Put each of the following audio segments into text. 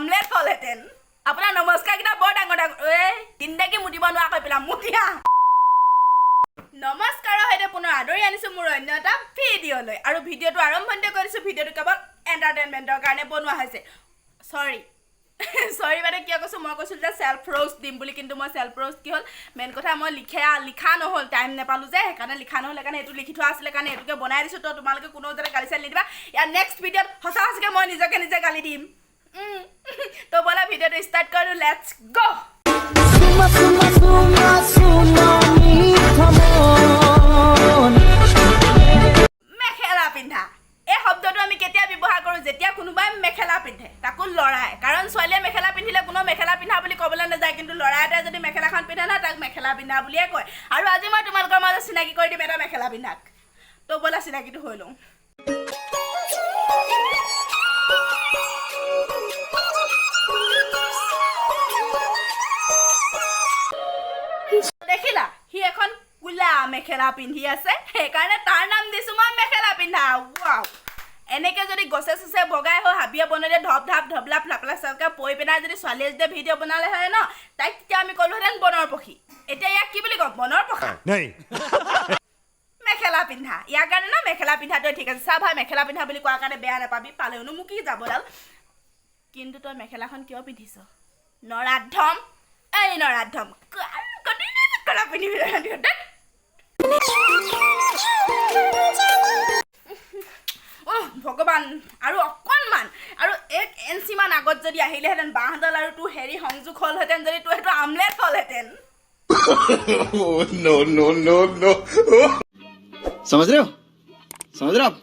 Omelette হ'লহেঁতেন। আপোনাৰ নমস্কাৰকেইটা বৰ ডাঙৰ ডাঙৰ। এই জিন্দেগী মুতিব নোৱাৰাকৈ পেলাম মুতিয়া। নমস্কাৰৰ সৈতে পুনৰ আদৰি আনিছোঁ মোৰ অন্য এটা ভিডিঅ'লৈ। আৰু ভিডিঅ'টো আৰম্ভণিতে কৈ দিছোঁ, ভিডিঅ'টো কেৱল এণ্টাৰটেইনমেণ্টৰ কাৰণে বনোৱা হৈছে। চৰি চৰি, মানে কিয় কৈছোঁ, মই কৈছিলোঁ যে চেল্ফ ৰ'ষ্ট দিম বুলি, কিন্তু মই চেল্ফ ৰ'ষ্ট কি হ'ল, মেইন কথা মই লিখা নহ'ল, টাইম নাপালোঁ যে, সেইকাৰণে লিখা নহ'ল। সেইকাৰণে এইটো লিখি থোৱা আছিলে কাৰণে এইটোকে বনাই দিছোঁ। তো তোমালোকে কোনেও যাতে গালি চালি নিদিবা। ইয়াৰ নেক্সট ভিডিঅ'ত সঁচা সঁচাকৈ মই নিজকে নিজে গালি দিম। তো ব'লা, ভিডিঅ'টো ষ্টাৰ্ট কৰোঁ, let's গ'। চুমা চুমা চুমা চুমা মিঠা মন। মেখেলা পিন্ধা এই শব্দটো আমি কেতিয়া ব্যৱহাৰ কৰোঁ? যেতিয়া কোনোবাই মেখেলা পিন্ধে, তাকো ল'ৰাই। কাৰণ ছোৱালীয়ে মেখেলা পিন্ধিলে কোনো মেখেলা পিন্ধা বুলি ক'বলৈ নাযায়, কিন্তু ল'ৰা এটাই যদি মেখেলাখন পিন্ধে নহয়, তাক মেখেলা পিন্ধা বুলিয়ে কয়। আৰু আজি মই তোমালোকৰ মাজত চিনাকি কৰি দিম এটা মেখেলা পিন্ধাক। তো ব'লা, চিনাকিটো হৈ লওঁ। দেখিলা, সি এখন কোলা মেখেলা পিন্ধি আছে, সেইকাৰণে তাৰ নাম দিছো মই মেখেলা পিন্ধা। ৱাও, এনেকে যদি গছে চছে বগাই হৈ হাবিয়ে বনৰিয়ে ধপ ধাপ ধবলা ফ্লাপলা চালকা পৰি পেলাই যদি ছোৱালীয়ে যেতিয়া ভিডিঅ' বনালে হয় ন, তাইক তেতিয়া আমি ক'লোহেঁতেন বনৰ পক্ষী। এতিয়া ইয়াক কি বুলি ক'ম? বনৰ পখা। नहीं। মেখেলা পিন্ধা, ইয়াৰ কাৰণে ন মেখেলা পিন্ধাটোৱে ঠিক আছে। চা ভাই, মেখেলা পিন্ধা বুলি কোৱাৰ কাৰণে বেয়া নাপাবি, পালেওনো মোক কি যাবডাল। কিন্তু তই মেখেলাখন কিয় পিন্ধিছ? নৰাধম, এই নৰাধম মেখেলা পিন্ধিবি? দেত। অহ ভগৱান, আৰু অকণমান, আৰু 1 ইঞ্চিমান আগত যদি আহিলেহেঁতেন বাঁহডাল আৰু তোৰ হেৰি সংযোগ হ'লহেঁতেন যদি, তোৰ সেইটো আমলেট হ'লহেঁতেন। No, no, no, no. समझ रहे हो? समझ रहे हो आप?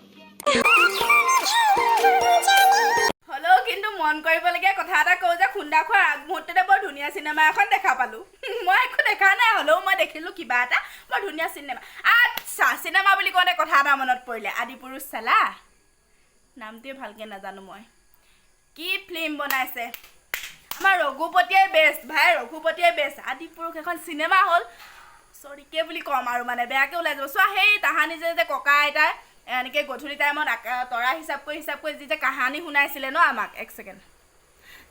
হ'লেও কিন্তু মন কৰিবলগীয়া কথা এটা কওঁ যে খুন্দা খোৱাৰ আগমুহূৰ্ততে বৰ ধুনীয়া চিনেমা এখন দেখা পালোঁ। মই একো দেখা নাই, হ'লেও মই দেখিলোঁ কিবা এটা বৰ ধুনীয়া চিনেমা। আচ্ছা, চিনেমা বুলি কওঁতে কথা এটা মনত পৰিলে। আদিপুৰুষ চালা? নামটোৱে ভালকৈ নাজানো মই। কি ফিল্ম বনাইছে! আমাৰ ৰঘুপতিয়ে বেষ্ট ভাই, ৰঘুপতিয়ে বেষ্ট। আদিপুৰুষ এখন চিনেমা হ'ল, চৰিকে বুলি ক'ম আৰু, মানে বেয়াকৈ ওলাই যাব। চোৱা, সেই তাহানি যে ককা আইতাই এনেকৈ গধূলি টাইমত তৰা হিচাপ কৰি হিচাপ কৰি যি যে কাহানী শুনাইছিলে ন আমাক, এক ছেকেণ্ড,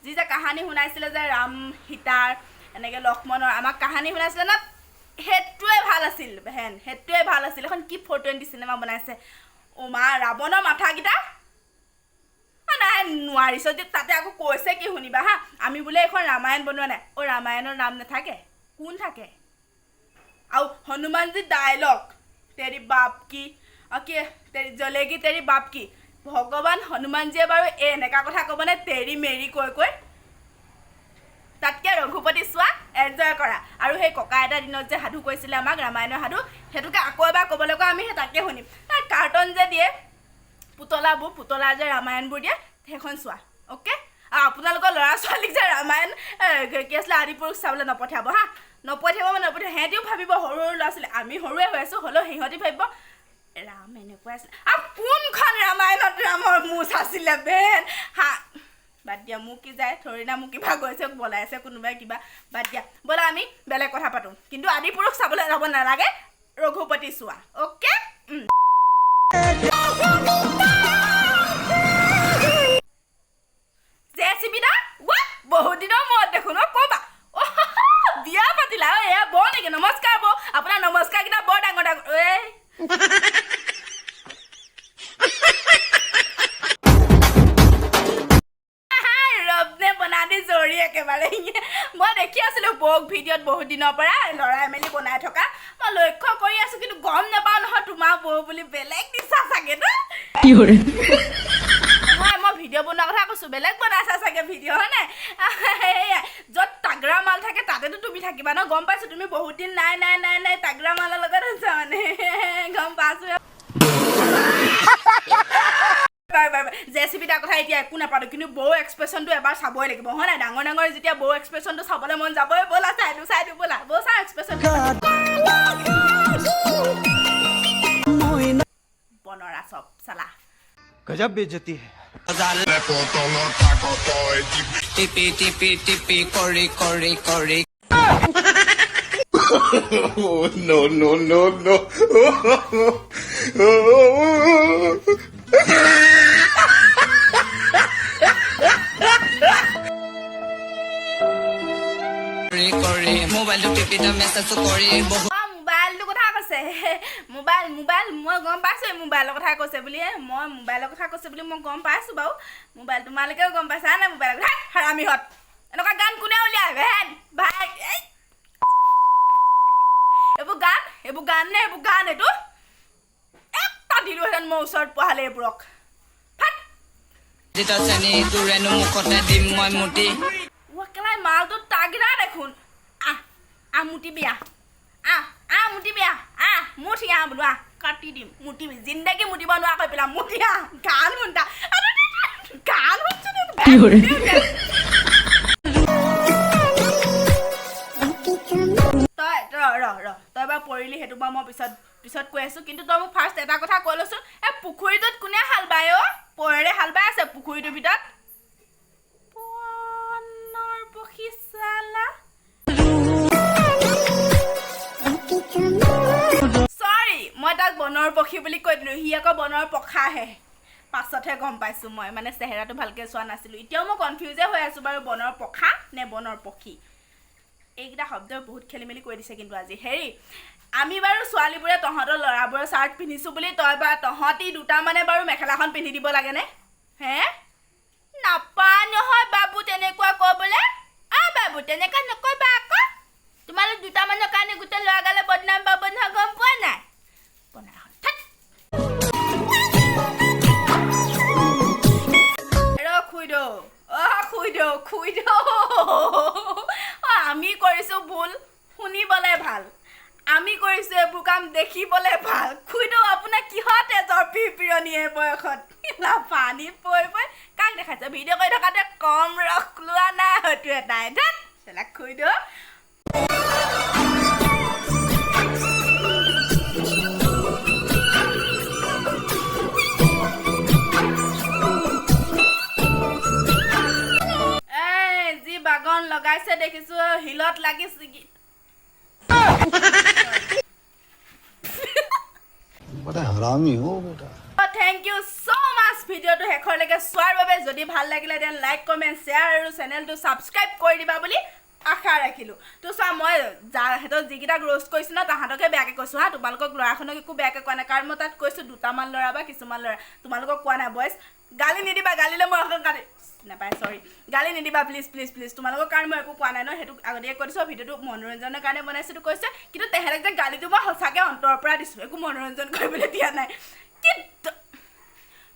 যি যে কাহানী শুনাইছিলে যে ৰাম সীতাৰ, এনেকৈ লক্ষ্মণৰ আমাক কাহানী শুনাইছিলে ন, সেইটোৱে ভাল আছিল হেন, সেইটোৱে ভাল আছিল। এখন কি 420 চিনেমা বনাইছে! অ' মা, ৰাৱণৰ মাথাকেইটা নাই নোৱাৰিছ যে। তাতে আকৌ কৈছে কি শুনিবা হা, আমি বোলে এইখন ৰামায়ণ বনোৱা নাই। অ' ৰামায়ণৰ নাম নাথাকে, কোন থাকে? আৰু হনুমানজী ডায়লগ, तेरी बाप की অ কি तेरी जलेगी तेरी बाप की। ভগৱান হনুমানজীয়ে বাৰু এই এনেকুৱা কথা ক'বনে তেৰি মেৰি কৈ কৈ? তাতকৈ ৰঘুপতি চোৱা, এনজয় কৰা। আৰু সেই ককা আইতাৰ দিনত যে সাধু কৈছিলে আমাক, ৰামায়ণৰ সাধু, সেইটোকে আকৌ এবাৰ ক'বলৈ কোৱা, আমি সেই তাকে শুনিম। কাৰ্টন যে দিয়ে পুতলাবোৰ, পুতলা যে ৰামায়ণবোৰ দিয়ে, সেইখন চোৱা, অ'কে? আৰু আপোনালোকৰ ল'ৰা ছোৱালীক যে ৰামায়ণ কি আছিলে, আদিপুৰুষ চাবলৈ নপঠিয়াব হা। নপঠিয়াব মানে নপঠিয়াব। সিহঁতিও ভাবিব, সৰু সৰু ল'ৰা ছোৱালী, আমি সৰুৱে হৈ আছোঁ, হ'লেও সিহঁতি ভাবিব ৰাম এনেকুৱা আছিলে। আৰু কোনখন ৰামায়ণত ৰামৰ মোচ আছিলে বেন? হা, বাদ দিয়া, মোক কি যায় থৰিনা, মোক কিবা গৈছে বলাইছে কোনোবাই কিবা, বাদ দিয়া। ব'লা, আমি বেলেগ কথা পাতোঁ। কিন্তু আদিপুৰুষ চাবলৈ যাব নালাগে, ৰঘুপতি চোৱা, অ'কে? জে চি বি দা, ৱা, বহুত দিনৰ মূৰত দেখোন। অ' ক'বা? অ' বিয়া পাতিলা? অ' এয়া বৌ নেকি? নমস্কাৰ বৌ। আপোনাৰ নমস্কাৰকেইটা বৰ ডাঙৰ ডাঙৰ। এই ৰবনে বনা দি জৰি একেবাৰে। মই দেখি আছিলোঁ বৌক ভিডিঅ'ত বহুত দিনৰ পৰা লৰাই মেলি বনাই থকা মই লক্ষ্য কৰি আছোঁ, কিন্তু গম নাপাওঁ নহয় তোমাৰ বৌ বুলি। বেলেগ দিছা চাগে ন? নহয়, মই ভিডিঅ' বনোৱা কথা কৈছোঁ, বেলেগ বনাইছা চাগে ভিডিঅ', হয় নাই? সেয়াই, য'ত তাগৰা মাল থাকে তাতেতো তুমি থাকিবা ন। গম পাইছোঁ, তুমি বহুত দিন নাই নাই নাই নাই, তাগৰা মালৰ লগত আছা, মানে গম পাইছোঁ। Bye bye bye, J C bitter কথা এতিয়া একো নাপাতো, কিন্তু বৌ এক্সপ্ৰেশ্যনটো এবাৰ চাবই লাগিব, হয় নাই? ডাঙৰ ডাঙৰ যেতিয়া বৌ এক্সপ্ৰেশ্যনটো চাবলৈ মন যাবই। ব'লা চাই দিওঁ, চাই দিওঁ, ব'লা বৌ, চাওঁ এক্সপ্ৰেশ্যনটো। বনৰা চব চালা। गजब बेइज्जती है। টিপি টিপি টিপি কৰি কৰি কৰি। No, no, no, no. মোবাইলটো টিপি তই মেছেজো কৰি বহুত অ, মোবাইলটোৰ কথা কৈছে। মোবাইল, মোবাইল, মই গম পাইছোঁ এই মোবাইলৰ কথা কৈছে বুলি। মই মোবাইলৰ কথা কৈছে বুলি মই গম পাইছোঁ বাৰু। মোবাইল তোমালোকেও গম পাইছা নাই মোবাইলৰ কথা? হাৰামিহঁত, এনেকুৱা গান কোনে উলিয়াই ভেন ভাই? এই এইবোৰ গান, এইবোৰ গান নে? এইবোৰ গান? এইটো এটা দিলোহেঁতেন মই ওচৰত পোৱা হ'লে এইবোৰক। ফাট। তই চেনি তোৰেনো মুখতে দিম মই মুতি। কেলাই, মালটো তাগৰা দেখোন। আহ আহ, মুতিবি, আহ আহ আহ, মুতিবি, আহ আহ, মুঠি আহ বোলো, আহ, কাটি দিম, মুতিবি। জিন্দেগী মুতিব নোৱাৰা কৈ পেলাম। মুঠি আহ। গান শুনতা, গান শুনছো। তই ৰ ৰ ৰ, তই বাৰু পৰিলি, সেইটো বাৰু মই পিছত পিছত কৈ আছো। কিন্তু তই মোক ফাৰ্ষ্ট এটা কথা কৈ লচোন। এই পুখুৰীটোত কোনে হাল বায়? অ', পৰেৰে হাল বাই আছে পুখুৰীটোৰ ভিতৰত। বনৰ পক্ষী চালা। চৰি, মই তাক বনৰ পক্ষী বুলি কৈ দিলোঁ, সি আকৌ বনৰ পখাহে। পাছতহে গম পাইছোঁ মই, মানে চেহেৰাটো ভালকৈ চোৱা নাছিলোঁ। এতিয়াও মই কনফিউজে হৈ আছোঁ বাৰু, বনৰ পখা নে বনৰ পক্ষী। এইকেইটা শব্দই বহুত খেলি মেলি কৰি দিছে। কিন্তু আজি হেৰি, আমি বাৰু ছোৱালীবোৰে তহঁতৰ ল'ৰাবোৰৰ চাৰ্ট পিন্ধিছোঁ বুলি তই বা তহঁতি দুটামানে বাৰু মেখেলাখন পিন্ধি দিব লাগেনে হে? নাপায় নহয় বাবু তেনেকুৱা ক'বলৈ। আ বাবু, তেনেকুৱা নকবা আকৌ। তোমালোক দুটামানৰ কাৰণে গোটেই ল'ৰাগালে বদনাম পাব নহয়, গম পোৱা নাই? বনাখন থাক। ৰ খুইদৌ, অ খুইদৌ, খুইদৌ, অ, আমি কৰিছোঁ ভুল শুনিবলে ভাল, আমি কৰিছোঁ এইবোৰ কাম দেখিবলে ভাল। খুইদৌ, আপোনাৰ কিহৰ তেজৰ পিৰপিৰণি এই বয়সত? পানীত পৰি পৰি কাক দেখাইছে? ভিডিঅ' কৰি থকাতে কম ৰস লোৱা নাই হয়তো এটাই। ধেৎ চালা খুইদৌ। এই যি বাগন লগাইছে দেখিছো, শিলত লাগি ছিগি। बड़ा हरामी हो बेटा। Thank you so মাছ ভিডিঅ'টো শেষলৈকে চোৱাৰ বাবে। যদি ভাল লাগিলে then like, comment, share আৰু চেনেলটো ছাবস্ক্ৰাইব কৰি দিবা বুলি আশা ৰাখিলোঁ। তো চোৱা, মই সিহঁতক যিকেইটাক ৰ'ষ্ট কৰিছোঁ ন, তাহাঁতকে বেয়াকৈ কৈছোঁ হা। তোমালোকক ল'ৰাখনক একো বেয়াকৈ কোৱা নাই, কাৰণ মই তাত কৈছোঁ দুটামান ল'ৰা বা কিছুমান ল'ৰা, তোমালোকক কোৱা নাই। বইজ, গালি নিদিবা, গালিলে মই এখন কাটি নাপায়। চৰি, গালি নিদিবা, প্লিজ প্লিজ প্লিজ। তোমালোকৰ কাৰণে মই একো কোৱা নাই ন, সেইটো আগতীয়াকৈ কৈ দিছোঁ। ভিডিঅ'টো মনোৰঞ্জনৰ কাৰণে বনাইছোঁ কৈছে, কিন্তু তেহেঁতক যে গালিটো মই সঁচাকৈ অন্তৰৰ পৰা দিছোঁ, একো মনোৰঞ্জন কৰিবলৈ দিয়া নাই। কিন্তু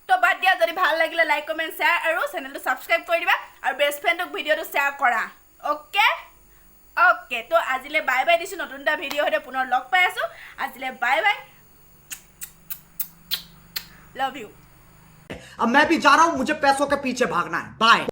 তো বাদ দিয়া, যদি ভাল লাগিলে লাইক, কমেণ্ট, শ্বেয়াৰ আৰু চেনেলটো ছাবস্ক্ৰাইব কৰি দিবা আৰু বেষ্ট ফ্ৰেণ্ডক ভিডিঅ'টো শ্বেয়াৰ কৰা। অ'কে অ'কে, তো আজিলৈ বাই বাই দিছোঁ। নতুন এটা ভিডিঅ' সৈতে পুনৰ লগ পাই আছোঁ। আজিলৈ বাই বাই, love you. अब मैं भी जा रहा हूं, मुझे पैसों के पीछे भागना है। बाय।